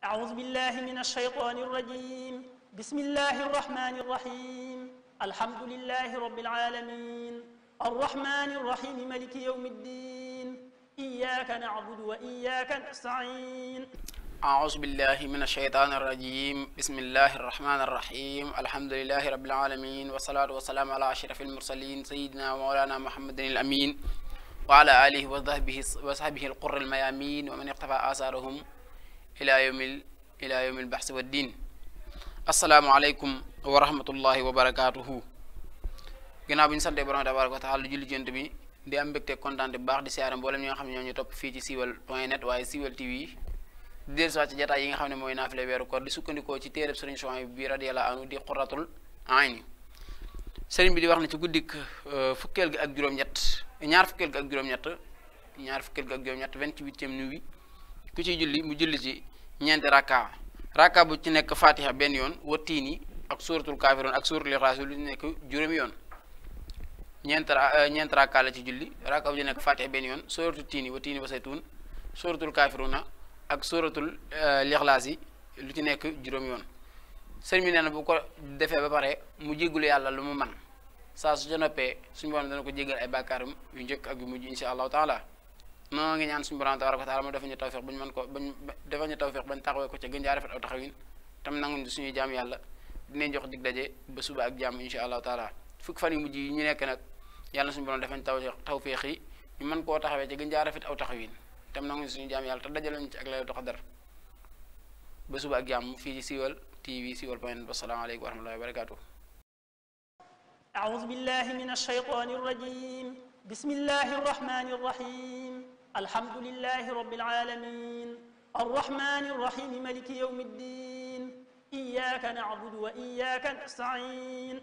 أعوذ بالله من الشيطان الرجيم بسم الله الرحمن الرحيم الحمد لله رب العالمين الرحمن الرحيم ملك يوم الدين إياك نعبد وإياك نستعين أعوذ بالله من الشيطان الرجيم بسم الله الرحمن الرحيم الحمد لله رب العالمين والصلاة والسلام على أشرف المرسلين سيدنا ومولانا محمد الأمين وعلى آله وصحبه القر الميامين ومن اقتفى آثارهم إلى يوم البحث والدين. السلام عليكم ورحمة الله وبركاته. ginnaaw bi ñu sante borom tabaaraka wa taala julli jent bi di am mbégte kontaan bu baax di siyaare mboolem ñi nga xam ne ñoo ñu topp fii ci siiwal.net waaye siiwal TV di dellusiwaat ci jataay yi nga xam ne mooy naafile weeru koor di sukkandikoo ci téereb sëriñ Souhaïbou bi radiyallahu anhu di qurratul ayni. sëriñ bi di wax ne ci guddik fukkeel gi ak juróom-ñett ñaar fukkeel gi ak juróom-ñett 28e nuit ku ciy julli mu julli ci ñeenti rakka bu ci nekk fatiha benn yoon wattiini ak suratul kaafiruun ak suratul ixlaas lu ci nekk juróomi yoon ñeent rakka la ci julli rakka bu ci nekk fatiha benn yoon suratul tiini wattiini wa saytuun suratul kaafiruuna ak suratul ixlaas yi lu ci nekk juróomi yoon. sëriñ bi nee na bu ko defee ba pare mu jéggulu yàlla lu mu man saa su ca noppee suñu borom dana ko jéggal ay bàkkaaram yu njëkk ak yu mujj insha allahu taala. noo ngi ñaan suñu borom tabaaraka wa taala mu defal ñu tawfeex bañ mën ko defal ñu tawfeex bañ taxawee ko ca gën jaa rafet aw taxawin tam nanguñ suñuy jaam yàlla dinañ jox dig daje ba suba ak jàmm insha allahu taala. fukki fan yu mujj yi ñu nekk nag yàlla suñu borom defal ñu tawfeex yi ñu mën koo taxawee ca gën jaa rafet aw taxawin tam nanguñ suñu jaam yàlla te dajale ñu ci ak laylatul qadr ba suba ak jàmm fii ci Siiwal TV siiwal.net. wassalaamu aleykum wa rahmatullahi wa barakaatuh. أعوذ بالله من الشيطان الرجيم بسم الله الرحمن الرحيم الحمد لله رب العالمين الرحمن الرحيم ملك يوم الدين إياك نعبد وإياك نستعين